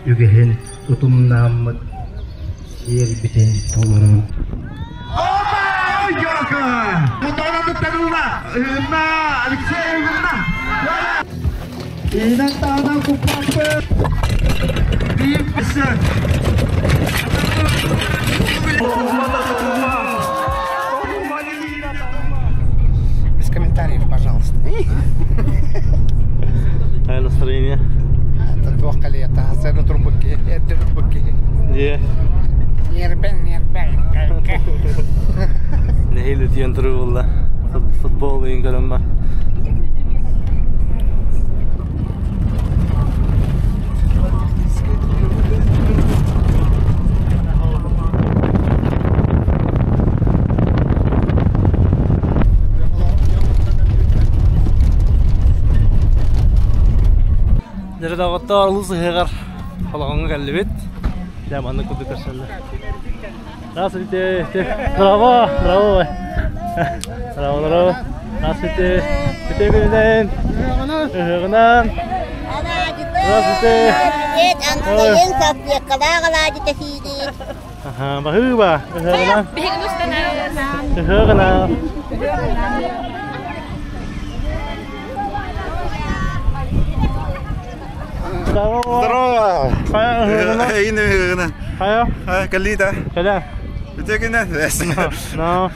Үгэһин утумнааммыт сиэрбитин толорон Без комментариев, пожалуйста. Какое настроение? Туох кэлиэ таһасыаны турбут киһи, эрдэ турбут киһи. Дьиэ. Ньиэрбэн, ньиэрбэн. Нэһиилэ утуйан туруу буолла. Футбол ыйын көрөн ба. Дьэ доҕоттоор улус ыһыаҕар Холоҕоҥҥо кэллибит. Дьэ маннык курдук көрсөллөр. Здравствуйте. Браво, браво. Браво, браво. Здравствуйте. Үтүө күнүнэн. Ыһыаҕынан. Здравствуйте. Привет, Антонин салфеткалаах алаадьыта сиидиир. Аха, баһыыба. Ыһыаҕынан. Ыһыаҕынан. Здорово! Хайа ыһыаҕынан. Эйин ыһыаҕынан. Хайа? Кэллиитэ. Кэлэ. Үтүө күнэн. Но.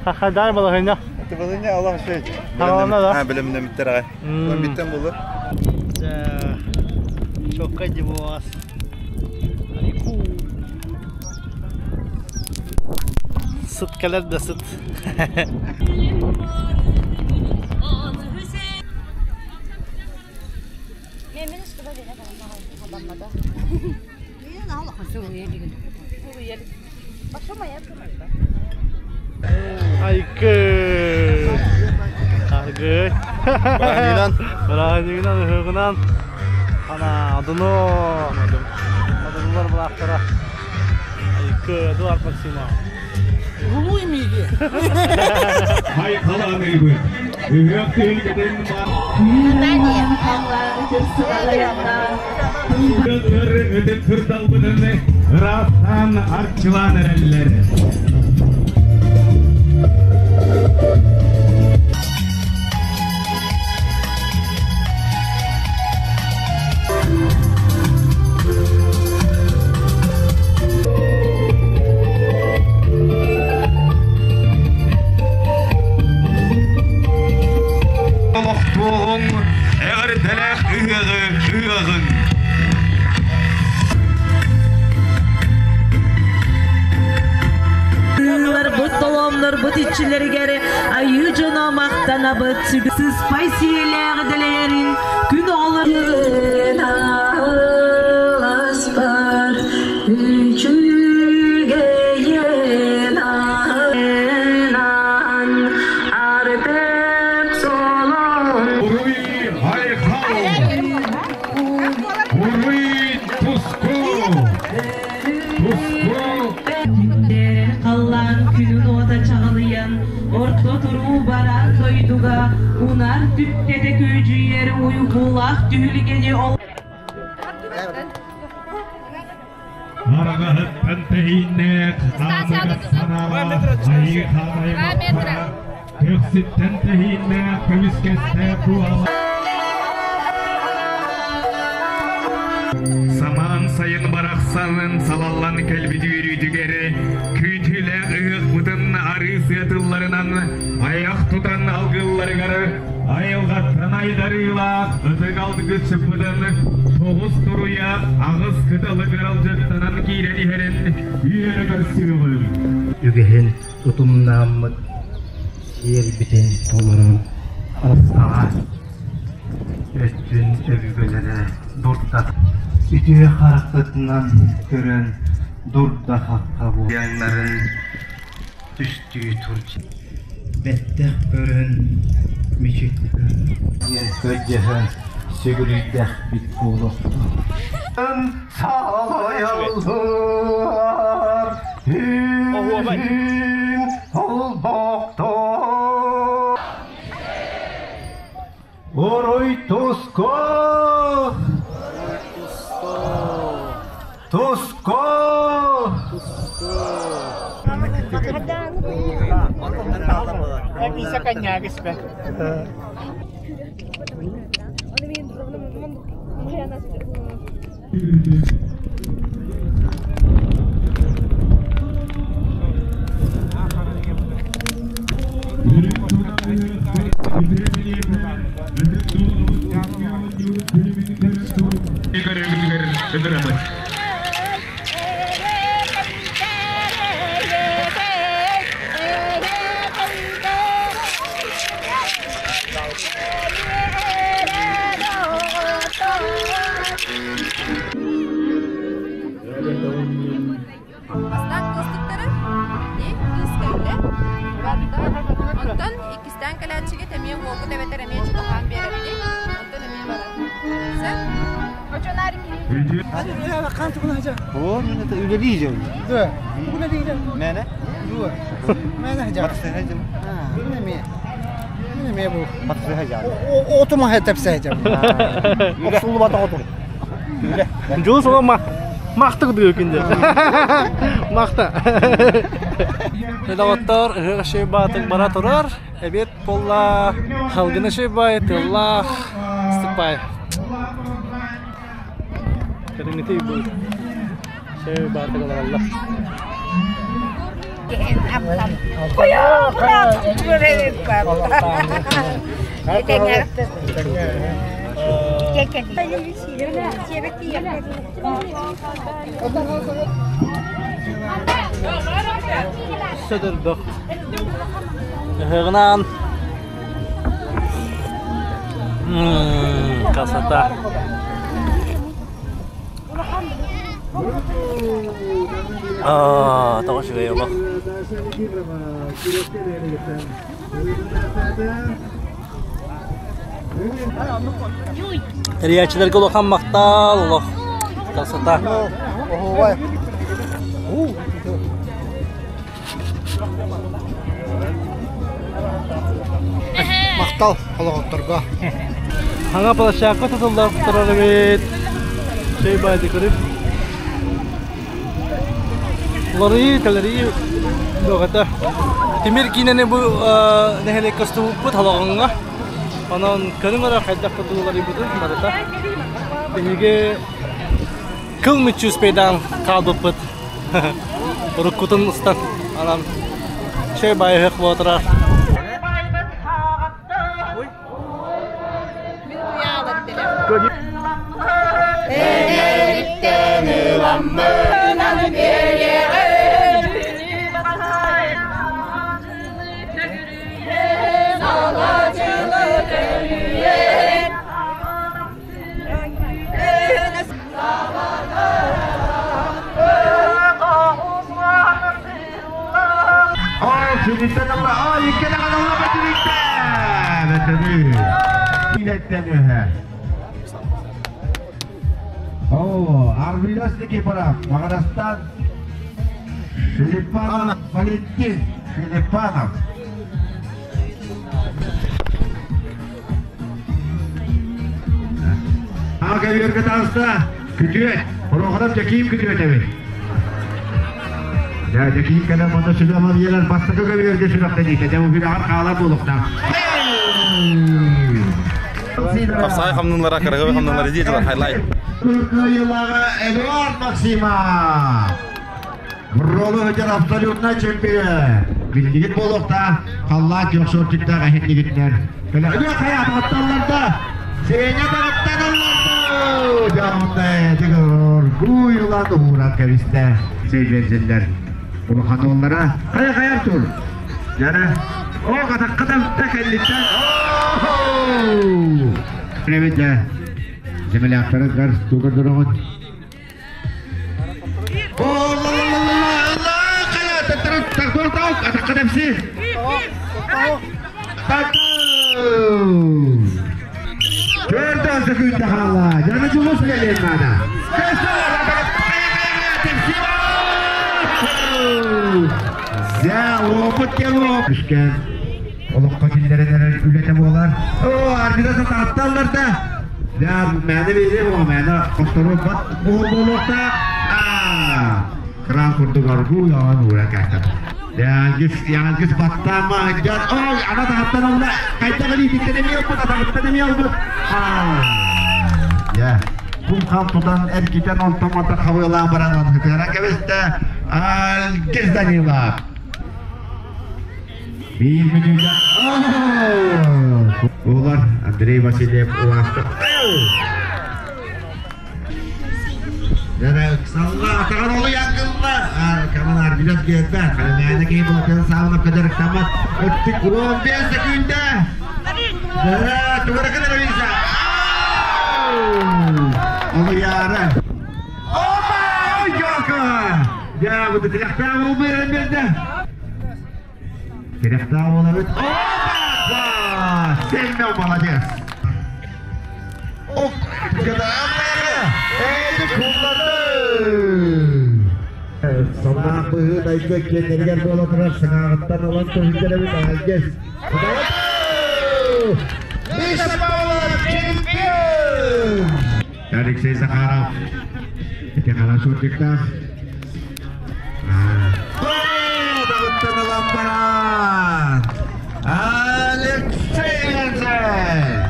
Хадай балаһыня. Балаһыня Аллах шей. Хагалана да? Билемнемиттер аҕай. Биттен булur. Чокка дибуас. Сыт кэлэр да сыт. Айгы! Аргы! Бырааһынньыгынан. Бырааһынньыгынан, ыһыаҕынан. Ана, одуну! Одунулар былаахтара. Айгы, Эдуард Максимов. Улуй миги. Айхаланыыбыт. Ыһыах түһүлгэтин Ытык кырдалбытын ыраахтаан арчылаан эрэллэр. Олохтуоҕуҥ эҕэрдэлээх ыһыаҕы ыһыаҕыҥ! Быт толоомнорбут иччилэригэр айыы дьоно махтанабыт сыспай сиэлээх дэлэйэрин күн оҕолор аспар үчүгэйин артык солон Уруй айхал! Уруй туску! Туску! Халлаан күнүн уота чаҕылыйан, орто туруу бараан дойдуга унаар түптэтэ күөдьүйэр уйгулаах түһүлгэни ол Араҕаһыттан тэһииннээх аамыгас санаалаах айыы хаанаймахтара көхсүттэн тэһииннээх көмүскэстээх буола Самаан сайын барахсан салаллан кэлбит үөрүүтүгэр күүтүүлээх ыһыахпытын арыы сыатылларынан айах тутан алгылларыгар айылҕаттан айдарыылаах ытык алгысчыппытын тоҕус туруйа аҕыс кыталык аралдьыттанан киирэн иһэрин үөрэ көрсүөҕүм. Үгэһин утумнааммыт сиэрбитин толорон аҕа өттүн өбүгэлэрэ дурда үтүө харахпытынан көрөн дурда-хахха буолларын түстүү тур бэттэх көрөн мүчүк диэн көрдөһөн сүгүрүйдэхпит буолуохтун салайаллар үһүн холбохтор Уруй туску! Туску! Миса коньяк испэ. Бастаан кыыстыктары кыыс кэллэ, барда. Онтон иккистээн кэлээччигэ эмиэ уолгут эбэтэр эмиэ чугаһаан биэрэбитий, онтон эмиэ барар. Сөп? О, мен это үлелейжем. Да. Үлелейжем. Мәне? Дуа. Мәне хажа. Батсыхажам. Неме. Неме бу. Батсыхажам. Отума хэтепсэжам. Оксулу бата отур. Жол сола ма мақты күдігі күнде. Мақта. Педагогтар ыһыах шейбаатык бара турар. Эбиэт буолла халгына шейбай, тыллаах, ыстыкпай. Кэриҥҥитий бу шейбаатык олороллор. Сөдөрбөх. Ыһыгынан красота. Аа, тоҕо үчүгэй олох. Тэрийээччилэргэ улахан махтал олох. Красота. Махтал олоҕотторго. Хаҥа площадка тутуллар турар эбит. Чэй байды көрүп. Уларыйыы, тэлэрийии бөҕөтө. Тимир киинэни бу нэһилиэккэ устубуппут Холоҕоҥҥо. Онон көрүҥ эрэ хайдах курдук уларыйбытын барыта. Биһиги кыл мүччү успейдаан хаалбыппыт. Уруккутун устан анан чэй байыһыах буолатырар. Эдериттен ыламмын Киниттэн алла, ой, иккene каналла бэтириттэн! Бэтени. Кинеттен үһэ. О, Арвилас Никифоров, Магарастан Филиппанов Валентин Филиппанов. Ага верге таҕыста күтүөт, Прохоров Дьэкиим күтүөт эбит. Дьэ, Дьэкиим кэлэн манна сүлэ биэрэр бастакы көбүөргэ сүрэхтэниитэ, дьэ бу күрэҕэр хаалар буолуохтаах. Хапсаҕай хамнынлара, кыргыбы хамнынлара диэтилэр хайлайт. Кыайыылааҕа Эдуард Максимов. Ролу сылдьар абсолютнай чемпион. Биллигит буолуохтаах, халлаан күөх шортиктаах эһиннигитинэр. Кэлэ хайа таҕытталлар да, Сеня таҕыттаналлар да. Дьаамындай тигор гуйлан ууран кэбистэ. Сейбензиллер. Улахан уоллара хайа хайар тур. Яра. О, катакка та кэллиттэн. Привет, земляктарыгар тугар дороҕут. Төрдөн сөкүүттэ хаалла. Жана жумус келен наада. За опыт кело. Түскен. Олохко киллерен эрэр үлэтэ буолар. О, аргыда сатаатталлар да. Да, мэне бире бу мэне хоттору бат буолуохта. Кран курдук аргуу яҕан уура кэхтэ. Ялгыс, ялгыс баттаама дьон. Ой, ана таһыттан ылла. Хайдах илиититтэн эмиэ ылбыт, атаҕыттан эмиэ ылбыт. Я. Кум хал тутан эргитэн онтон мата хабыалаан баран онһытыаран кэбистэ. Альгиз Данилов. Биир мүнүүтэ. Олар Андрей Васильев улаатты. Салла атаҕар олуйан гылла. Каман Арбилов биэрбэ. Халымаана киһи булатын саалына кыдырыктаммат. Өттүк 15 секунда. Тугара кыдыр Виса. Олуяра. Опа! Ойока! Я буду тилэхтээх болбайран берді. Тилэхтээх болабыт. Опа! Семен молодец! Санаах быһыы дайга киэннэригэр буола турар саҥааҕыттан ылан көһүннэрэбит Альгес. Миша Павлов чемпион! Алексей Захаров. Ити хорошо. Дагыттан ылан баран. Алексей Венцель!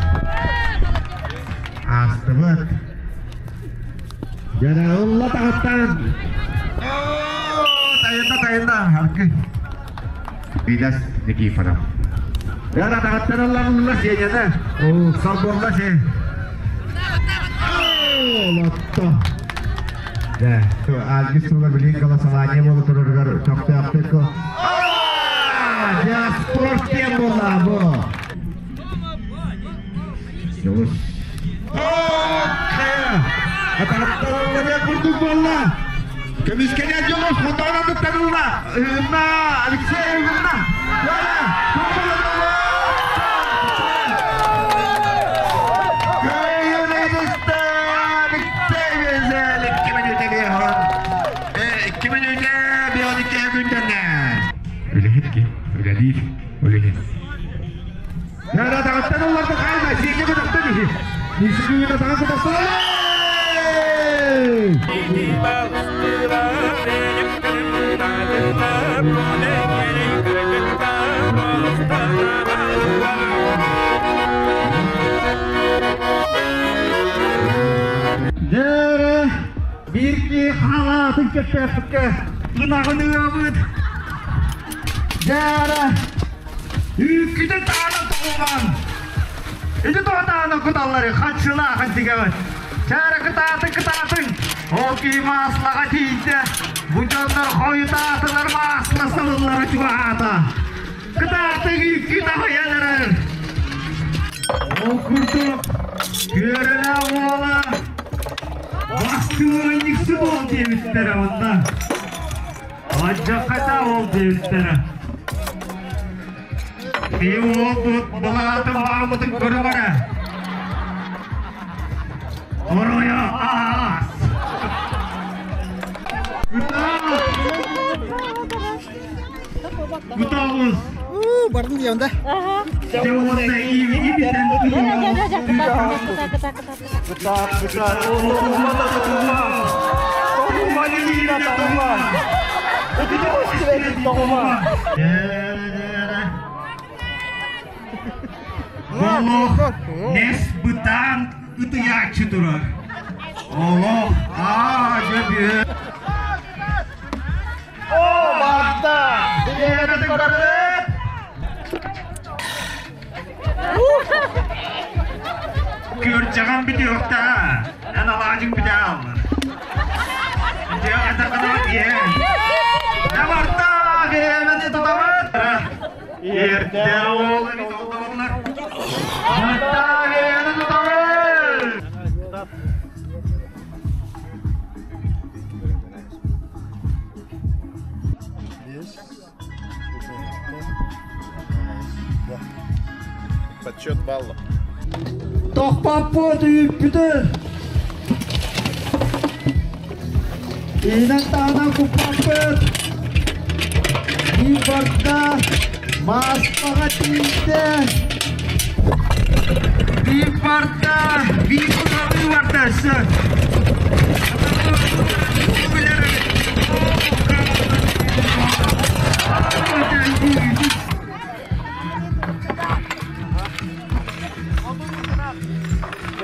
Астыбыт. Дьэ, ылла таҕыттан. Тайында, тайында. Аргы. Билас Никифоров. Яра таҕыттан ылла сиэньэне. О, салболла се. Лотто. Да, алгыс тула билин голосование болу турарыгар тохтоохтук. Дьэ, спорт диэн буолла бу. Дьулус. Атааттаралларыа курдук буолла. Көмүскэнэр Дьулус хотоон андыттан ылла. Ыһынна Алексей ыһынна. Үлэһит ки, үлэлиир, үлэһит. Яра тағыттан оларды қайда, сенге көтөктөн ихи. Нисі күйіне тағы көтөктөн Дәрі бирки халатын кеппепке ынағын ыабыт. Дәрі үккүтэ таана тоҕуман. Ити тоҕотаана куталлары хаччылаахан тигэбит. Чара кытаатын кытаатын. Ол киһи maaслаға тиийдэ. Бу дьоннор хойутаатылар маасла сылыллара чугаата. Кытаатын үккүтэ хояларар. Ол курдук күөрэлээ уола бастыырынньыксы бол диэбиттэрэ онно. Адьакката ол диэбиттэрэ. Би уолбут балаатын баамытын көрүмэрэ. Оройо аас. Кутабыз. Бардым диэн да. Дьэ иибитен. Олох нес бытаан ытыйааччы турар. Олох аа дьэ О, барда! Көрчаҕан бүтүөхтэ. Эн алаадьыҥ бүтэ аллар. Дьэ атакана ие. Табарта бэйэмэни тутабыт. Эрдэ ол эбит олдоллар. Барта бэйэмэни тутабыт. Подсчет баллов. Тохпаппыт үүппүтүн. Инен таанан куппаппыт. Биир барда мааспаҕа тиийдэ. Биир барда биир кутаҕыы барда өссө.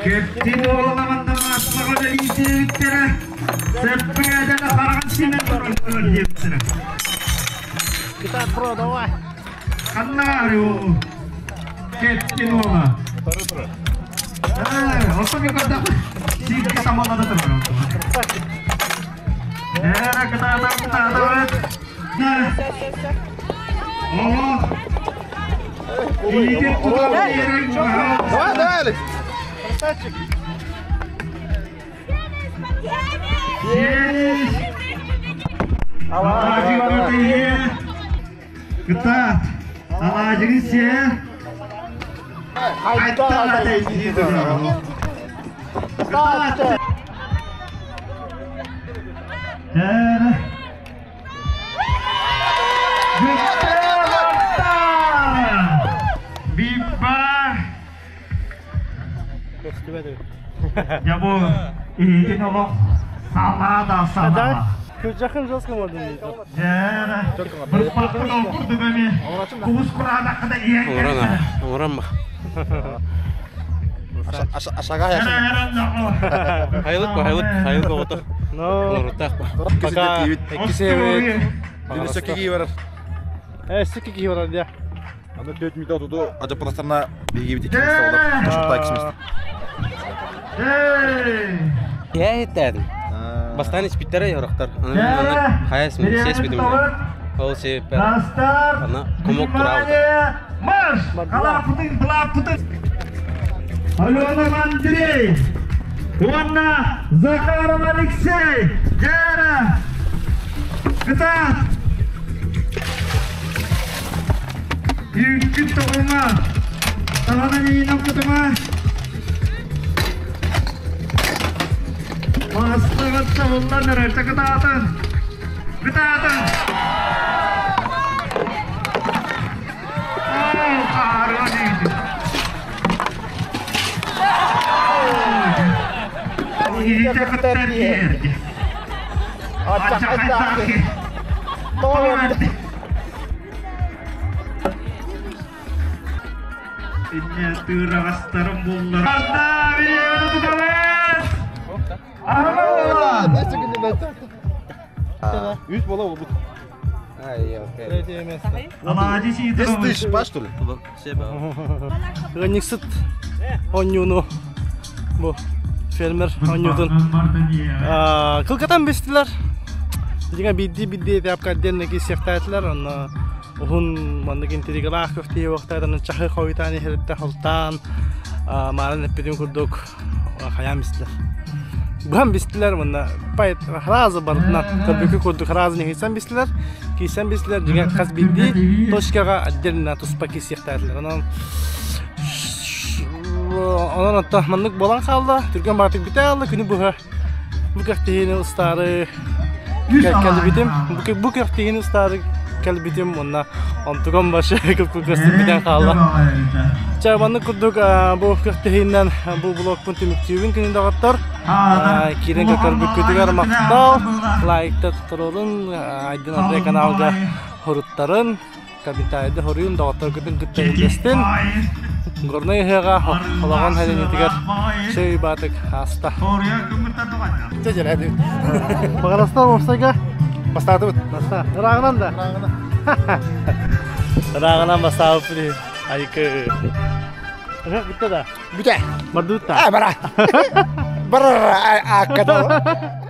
Кэптин уола манна массаҕа үлэлиибиттэрэ, сэппээдэлэ хараҕын симэн туран диэбиттэрэ. Кытаат бро, давай. Ханна ол Кэптин уола? Ото көрдөх сиикки самалада турар. Эра кытаата кытаата. О! Илиитин тутан биэрэн Давай, давай, Алекс. Красавчик. Кытаат! Алаадьыгын сиэ! Кытаат! Эр! Бүттэ барда! Биппа! Я бу иһитин олох салаа да салаа. Жақын жестко можно. Бырпаккын ол курдук эми кубус кураанакка иэн Оҥорон, оҥорон ба. Ашага яшын. Хайылык ба, хайылык, хайылык оҕото. Но Оҥоруттаах ба. пока иккисебит. Динесе киги барар. Сикки киһи барар дия. Аны 4 минут отуду ажапаластарына биги бит иккимиз олар. Тошукта иккимиз. Я этәдим. Бастан испиттере yorактар. Аны аны хаяс ми, сес бидим. Ол себеп. Ана комок турабы. Марш! Алапутын, былапутын! Алена Андрей! Уонна Захаров Алексей! Гера! Кытаат! Үүккүт тоҕума! Таҕана миинэн кутума! Маастаҕыт сабыллан эрэр, кытаатын! Кытаатын! Оо, хаарыан иһитин! Иһитэ кытта эргиэрди. Аччакайдаахи. Тоҕо Инне тыыраҕастарым буллар. Арда билиэбин тутабыт! Аһылла! Үс бола болбут. Третье место. Алаадьы 10 Сидорович. тысяч ба, что ли? Ыанньыксыт онньууну бу фермер онньуутун кылгатан бистилэр. Дьиҥэ биирдии-биирдии этапка отдельно киирсиэхтээтилэр. Онно уһун маннык интригалаах көфтиэ уохтаатан чахы хойутаан иһэриттэ халтаан маарын эппитин курдук хайаан бистилэр. Быһан бистилэр уонна пайт разы барытынан көрбүкү курдук разы киирсэн бистилэр. Киирсэн бистилэр дьиҥэ хас биирдии точкаҕа отдельно туспа киирсиэхтээтилэр. Онон онон оттон маннык буолан хаалла. Түргэн баатык бүтэ хаалла күнү быһа. Бу кэхтиһиини устаары кэлбитим. Бу кэхтиһиини устаары кэлбитим уонна онтугам башы кып-кылгастык бүтэн хаалла. Чэ, маннык курдук бу кэхтиһииннэн бу блогпун түмүктүүбүн күнүн доҕоттор. Киирэн көрбүккүтүгэр махтал. Лайкта туруорун, Айдын Андрей каналга хоруттарын. Комментарийда хоруйун доҕотторгутун кытта үллэстин. Горнай ыһыаҕа Холоҕон сэлиэнньэтигэр чэй баатык ааста. Баҕарастар уопсайга Бастаатыбыт. Баста. Ырааҕынан да? Ырааҕынан бастаабыппыт иһин. Айкы. Ыһыах бүттэ да? Бүтэ. Мардуутта. А, бара. Бара, акката.